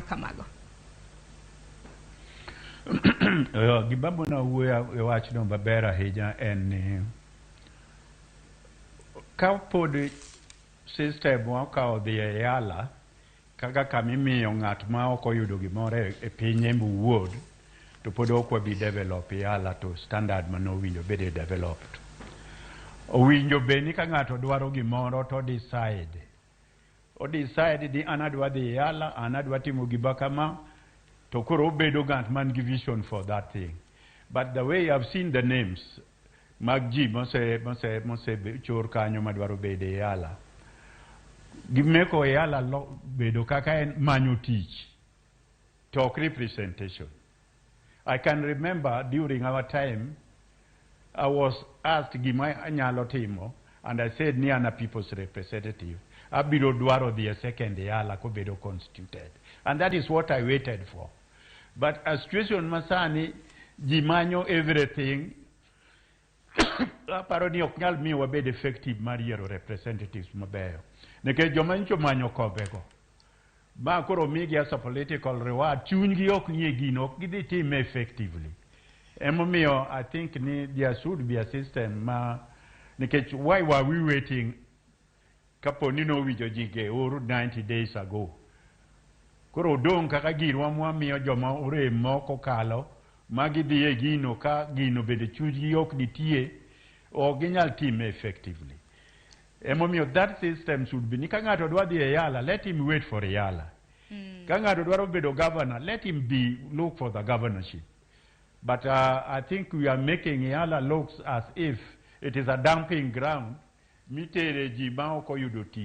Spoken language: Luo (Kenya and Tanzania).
kamago. Gima mona wuoyo e wachno maber ahinya en ni ka pod system wa okawo dhi e EALA kaka kamimiyo ng'at ma ok oyudo gimoro e piny Embu Ward, to pod ok wabi develop EALA to standard manowinjo bede developed. Owinjo bed ni ka ng'ato dwaro gimoro to decide. O decide ni an adwa dhi EALA, an adwa timo gima kama, to koro obedo ng'at man gi vision for that thing. But the way I've seen the names mag ji mose chor kanyo madwaro bedo e EALA, gimeko EALA bedo kaka en manyo tich to ok representation. I can remember during our time I was asked gima anyalo timo and I said ni an a people's representative. Abiro dwaro dhi e second EALA kobedo constituted. And that is what I waited for. But a situation masani, ji manyo everything, aparo ni ok nyal miyo wabed effective mar yiero representatives mabeyo. Nikech joma nyocha omanyo kombego, ma koro migi as a political reward, chunygi ok nie gino, ok gidhi time effectively. Emomiyo I think ni there should be a system ma, nikech why were we waiting kapo ni nowinjo ji geor 90 days ago? Koro odong' kaka girwa mwamiyo joma orem moko kalo ma gidhi e gino ka gino bende chunygi ok nitie, ok ginyal time effectively. Emomiyo that system should be ni ka ng'ato dwa dhi e EALA, let him wait for EALA. Ka ng'ato dwaro bedo governor, let him be look for the governorship. But I think we are making EALA looks as if it is a dumping ground mitere ji ma ok oyudo tich.